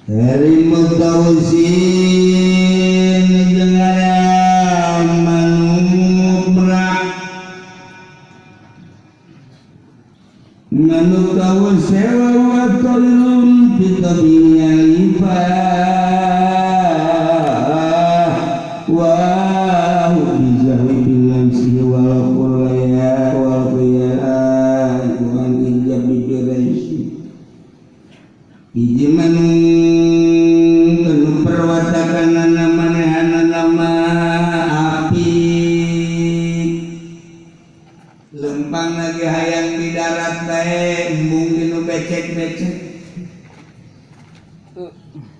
Dari mutawusin jeung manuk merak manuk tawus sewa wa toilun fitabinya lifah wa bizawi bilansi wal quraya wal qiyah wan ijab biraisi hiji manuk anu perwatakanana manehanana api lempang lagi hayang di darat bae embung dinu becek-becek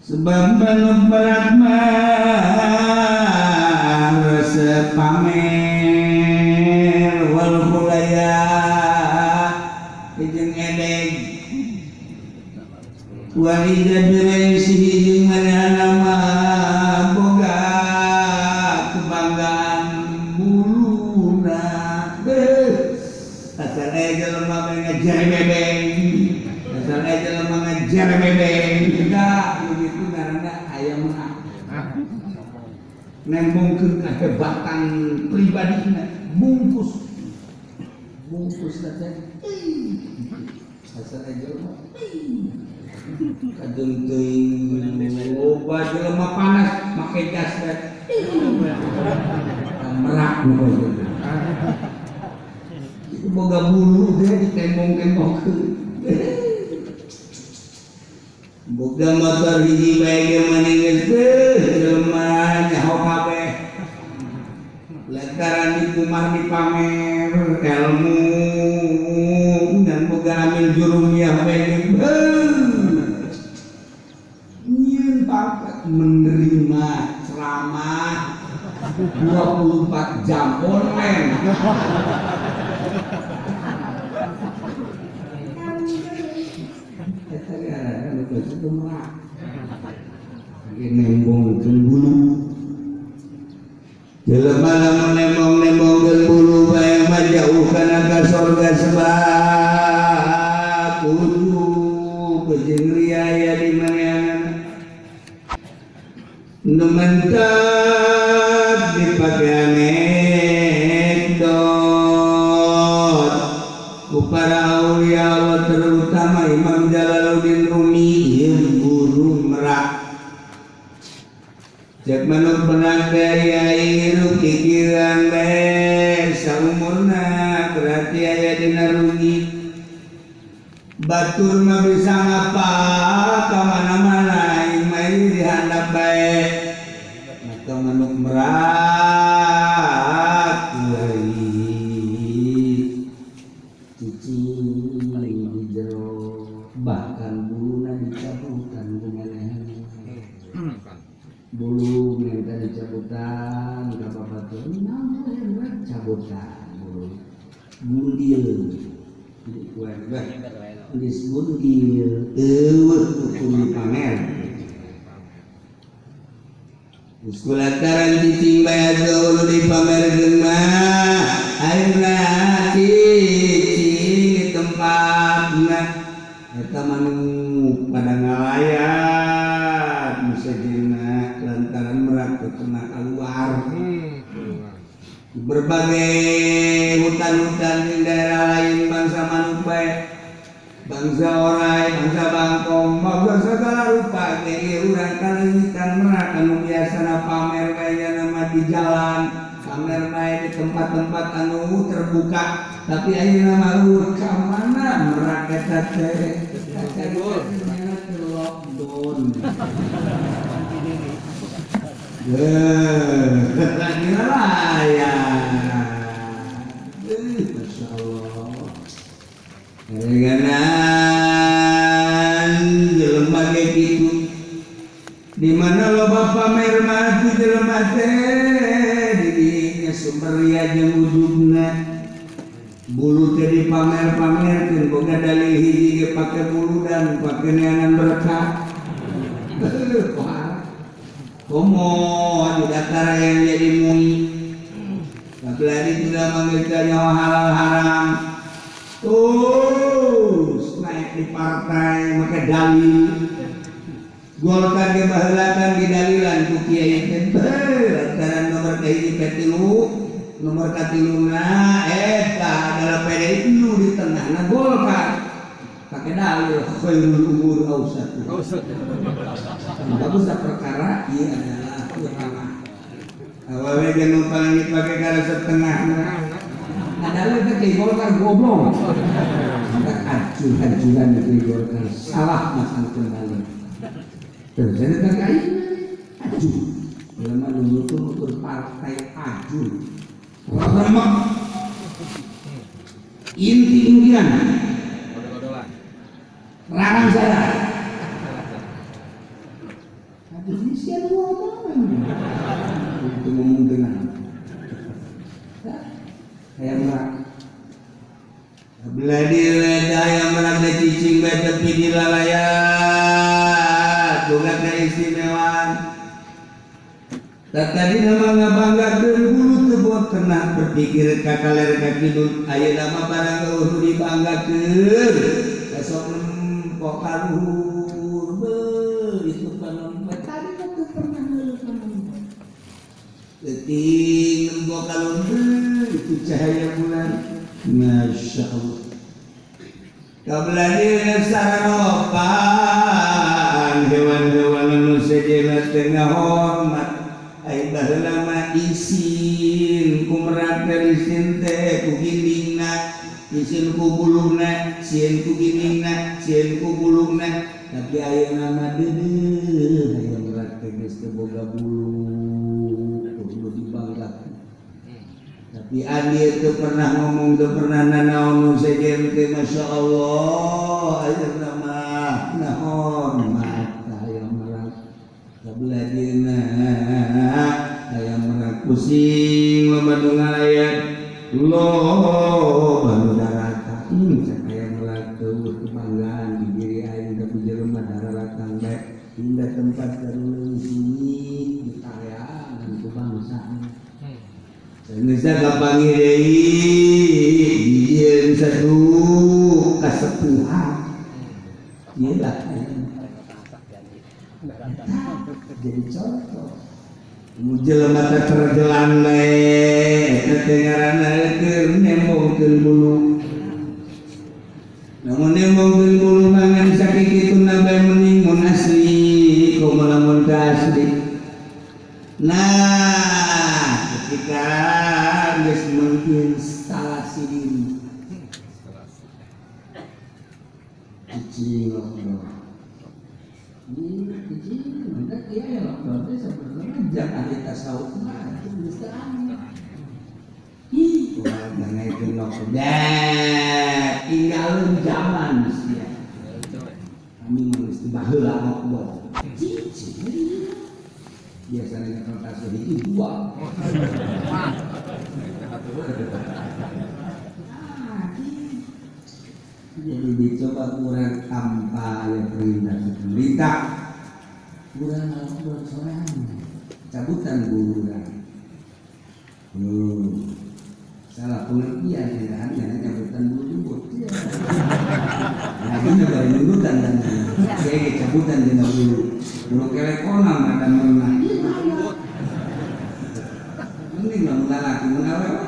sebab manuk berat mah resep pamer wal khulaya jeung edeg wa idza biraisihi jeung manehna mah boga kebanggaan buluna asal aya jelema ngajar bebeng asal aya jelema ngajar bebeng kita begitu ngaranna aya mah nembongkeun kehebatan pribadina bungkus bungkus teh asal aya jelema kajeng teuing loba jelema panas make jas teh merak nu itu boga bulu deh ditembong-tembongkeun boga motor hiji bae ge maneh geus jelema nyaho kabeh lantaran di kumah dipamer ilmu dan boga amil jurumiyah bae ge nyieun pangkat menerima ceramah 24 jam online. Nembongkeun bulu jelema lamun nembong-nembongkeun bulu bae mah jauh kana ka sorga sebab ujub jeung riaya di manehanana nu mentep dipake anekdot ku para aulia Allah terutama Imam Jalaluddin Rumi ieu guru merak. Cek manuk benak dari air pikiran bae saumurna berarti aya dina rugi batur mah bisa ngapa ka mana-mana aing mah dihandap bae maka manuk merak kuari cicing di jero bahkan buluna dicabutan ku manehna bulu minta dicabutan ka babatur naon cabutan bulu gundil geus gundil eueuh hukum pamer geus kulantaran cicing bae atuh dipamerkeun mah akhirna cicing di tempatna eta manuk pada ngalayat musajina lantaran merak kena keluar berbagai hutan-hutan di daerah lain bangsa manuk bae bangsa orai bangsa bangkong bangsa segala rupa ge urang kaleungitan merak anu biasana pamer bae nama di jalan pamer bae di tempat-tempat anu terbuka tapi ayeuna mah ka mana merak eta teh lockdown. Masya Allah. Reganan jelema ge kitu. Di mana loba pamer mah jelema teh di dinya sumber ria jeung ujubna. Bulu teh dipamer-pamerkeun boga dalil hiji ge pake bulu dan pake neangan berkah. Komo di datar yang jadi mui. Apalagi sudah mengerti nyawa halal haram. Terus naik di partai make dalil. Golkar ge baheula kan didalilan ku kiai teh lantaran nomor kahiji P3 nomor katiluna eta adalah PDI nu di tengahna Golkar pakai dalil khairul umur awsatuha. Bagus perkara ieu adalah utama. Awewe ge nu paling pake karesep tengahna. Nah dalil teh kiai Golkar goblok. Hancur-hancuran di Golkar salah masangkeun dalil. Terus ada tak aju. Jelema nu nutur partai aju. Remek. Inti-intian. Rarang saya. Aduh, ini siapa ngomong? Itu ngomong dengan. Kayak merak. Belah diri hayam merak teh cicing bae tepi di lalayat. Boga keistimewaan. Tadi nama ngabanggakeun bulu teu pernah berpikir ka kaler ka kidul ayeuna mah barang eueuh dibanggakeun. Besok nempo ka luhur beuh itu panon tadi mah teu pernah ngeuleuh panon. Leutik nempo ka luhur itu cahaya bulan. Masya Allah. Kabelah diri sararopan hewan-hewan anu sejenna teh ngahormat. Ai baheula mah isin ku merak dari isin teh ku gindingna, isin ku buluna, sieun ku gindingna, sieun ku buluna. Tapi ayeuna mah deudeuh hayang merak teh geus teu boga bulu, kudu dibanggakeun. Tapi Andi itu pernah ngomong, teu pernah nanaon nu sejen teh Masya Allah, ayeuna mah ngahormat ka hayang merak. Kabelah dieuna hayang merak pusing loba nu ngalayat loba nu darata. Cek hayang merak teu kebanggaan di diri aing tapi jelema dararatang bae pindah tempat ka leuwih sunyi ditareangan ku bangsa. Geus kapanggih deui dijieun satu kasepuhan. Ieu lah jadi contoh. Mun jelema teh terjelan bae eta teh ngaranna keur nembongkeun bulu. Namun nembongkeun bulu mangan sakituna bae mending mun asli komo lamun teu asli. Nah, ketika geus menginstalasi diri cicing lockdown. Ini cicing, maka iya ya lockdown teh sebenarnya jam ahli tasawuf mah itu geus teu aneh. Ih, urang nangaikeun lockdown. Tinggalin zaman sia. Kami mah geus baheula lockdown. Cicing. Biasanya kertas hiji dua. Jadi dicoba kurang tanpa ya perintah pemerintah kurang lockdown sorangan cabutan kurang salah pengertian ya hanya cabutan bulu jemput nah ini baru nundutan dan kayak cabutan dina bulu bulu kelekonan ada menang mending lah laki mun awewe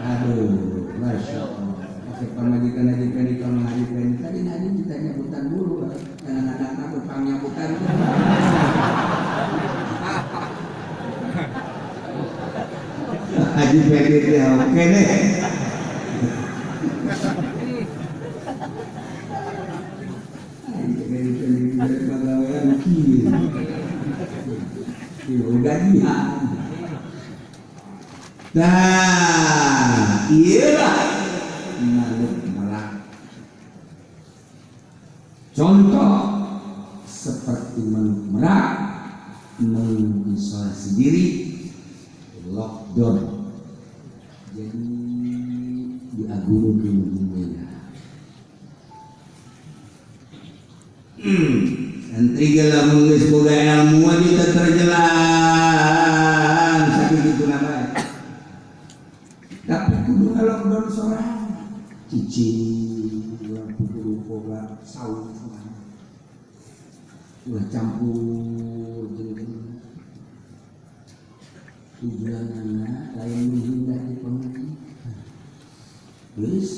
aduh Masya Allah pakai pamajikan haji peni kalau haji peni tadi haji kita nyabutan bulu jangan ada takut pang nyabutan haji peni teh oke deh haji peni peni pagawean kieu kieu gajian. Nah, iyalah manuk merak. Contoh seperti manuk merak mengisolasi diri, lockdown. Jadi diagungkan dunia. Santri lamun geus boga ilmu aja terjelan sakitu kitu bae. Tapi kudu lockdown sorangan. Cicing urang kudu boga saung sorangan. Ulah campur jeung tujuanana lain menghindar di pengajian. Geus.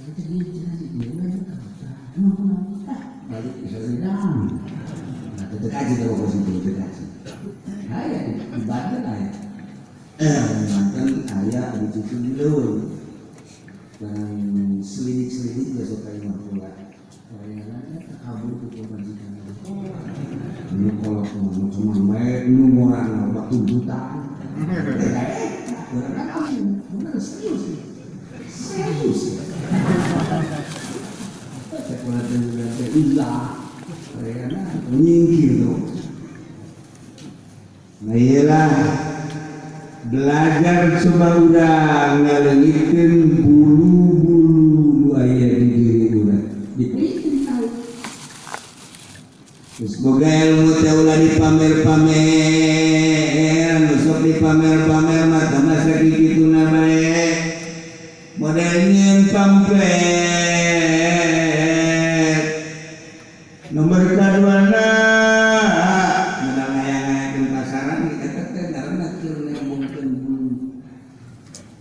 Nanti dia jadi balik ke sedang. Nah, tetep aja kalau positif tetep aja. Aya di Banten aya. Banten aya di cucu di leuweung. Barang selidik-selidik besok kayak mah pula. Soalnya kabur ke pemajikan. Nu kolot nu cuma bae nu ngorang loba tuntutan. Bener serius. Serius. Sekolah teh ilah. Soalnya nyingkir tuh. Nah iyalah belajar coba urang ngaleungitkeun bulu-bulu nu aya di diri urang. Dipikir tahu. Geus boga ilmu teh ulah dipamer-pamer, nu sok dipamer-pamer mah teh masa kikituna bae. Model nyieun pamflet. Nomor kaduana modal ngaya-ngayakeun pasaran eta teh ngaranna keur nembongkeun bulu.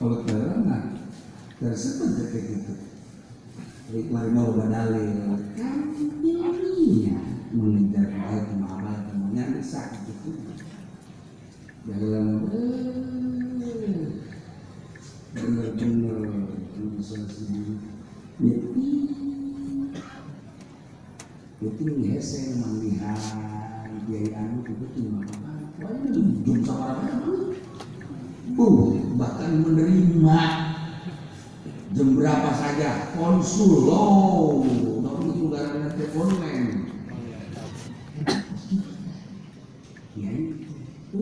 Kalau karena tersebut kayak gitu. Jadi kemarin mau badalil kan ilmiah mengejar baik kemana temannya bisa gitu. Dalam bener-bener bisa sendiri. Itu hese manggihan biaya anu itu mah apa? Jum sabaraha bahkan menerima jam berapa saja konsul loh, tapi itu karena online. Ya itu,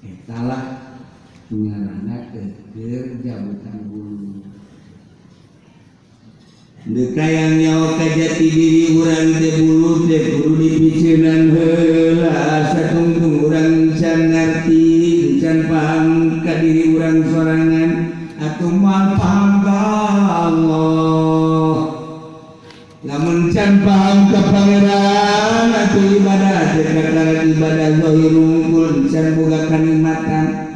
etalah ngaranna keur jabutan bulu. Dekayang nyawa ka jati diri urang teh bulu teh kudu dipiceunan heula satungtung urang can ngarti can paham ka diri urang sorangan atuh moal paham ka Allah. Lamun can paham ka pangeran atuh ibadah teh kakara ibadah zahir unggul can boga kanikmatan.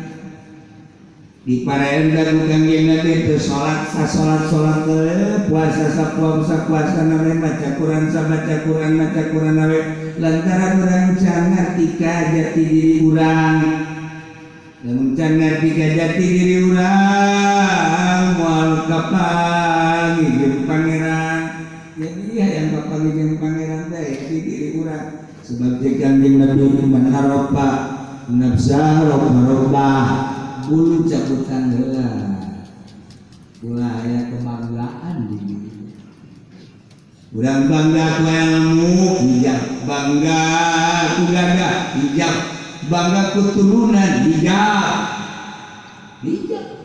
Di parenda ku Kangjeng Nabi teu salat sasolat-solat teh puasa sapuasa puasa na maca Quran sabaca Quran maca Quran we lantaran urang can ngarti ka jati diri urang. Lamun can ngarti ka jati diri urang moal kapanggih jeung pangeran. Jadi hayang kapanggih jeung pangeran teh jati diri urang. Sebab jeung Kangjeng Nabi man harofa nafsa roba bulu cabutan heula ulah aya kebanggaan di diri urang bangga ku ilmu hijab bangga ku gagah hijab bangga ku turunan hijab hijab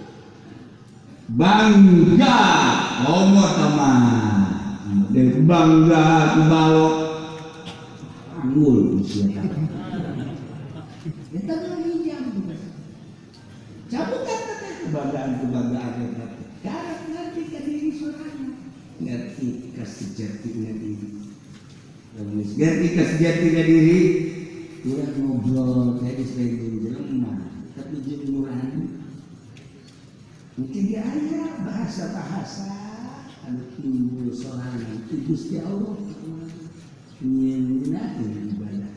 bangga homo teman bangga ku balok panggul usia eta mah hijab cabutan kebanggaan-kebanggaan eta karep ngerti ka diri sorangan ngerti ka sejatinya diri lamun geus ngerti ka sejatinya diri urang ngobrol teh geus lain jeung jelema tapi jeung nurani mungkin dia aya bahasa-bahasa anu timbul sorangan ti Gusti Allah nyeunna ibadah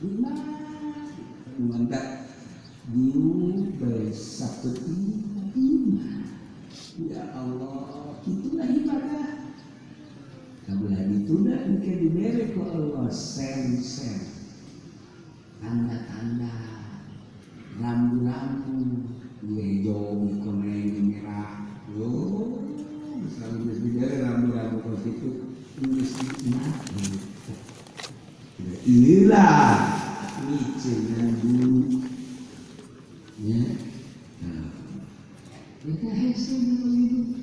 nikmat mantap diu bersatu iman. Ya Allah, itulah ibadah. Kabelah ditunda engke dibere ku Allah sen-sen. Tanda-tanda, rambu-rambu, hijau, kuning, merah. Oh, misalnya geus dibere rambu-rambu kos kitu, geus nikmat. Iyalah, miceunna dulu. Ya. Kita hese hidup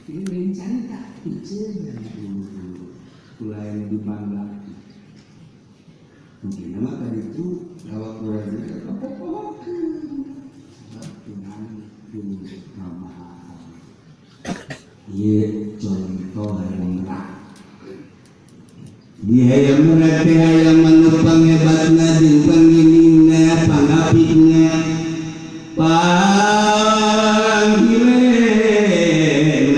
ini lain carita piceun dulu ulah yang dibangga. Mungkin nama tadi itu lawak urang teh kapopohokeun sebab Tuhan dulu nama. Ieu contoh hayam merak. Di hayam merak teh hayam anu panghebatna jeung panginingna, pangapikna, panggilena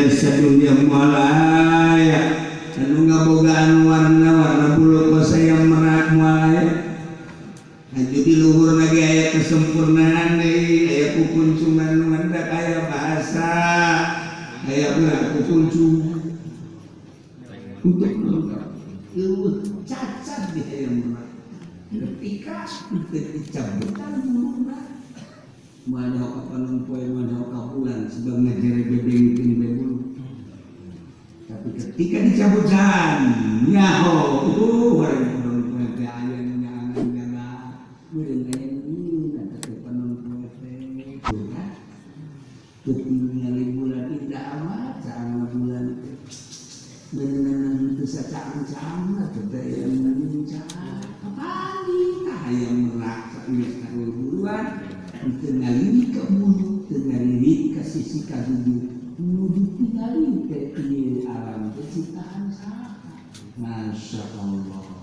sadunya moal aya anu ngabogaan warna-warna bulu kos hayam merak, moal aya. Aju di luhur lagi aya kesempurnaan deui, aya kukuncungan nu mendak, aya bahasa, aya berat kukuncungan untuk eueuh cacat di hayam merak. Ketika dicabutan buluna, moal nyaho ka panon poe, moal nyaho ka bulan, sebab ngajere bebengkeun bae bulu. Tapi ketika dicabutan, nyaho, bareng panon poe teh aya nu nyaangan jaga, meureun aya nu nyieun eta teh panon poe teh. Tuh kan, ketinggali bulan indah amat caangna bulan teh. Beunang teu sacaang-caangna teh teh aya nu caang. Kapanggih tah hayam merak saenggeus buruan, teu ngalirik ka bulu, teu ngalirik ka sisi ka hiji. Nu ditingali teh ieu alam teh ciptaan saha? Masya Allah.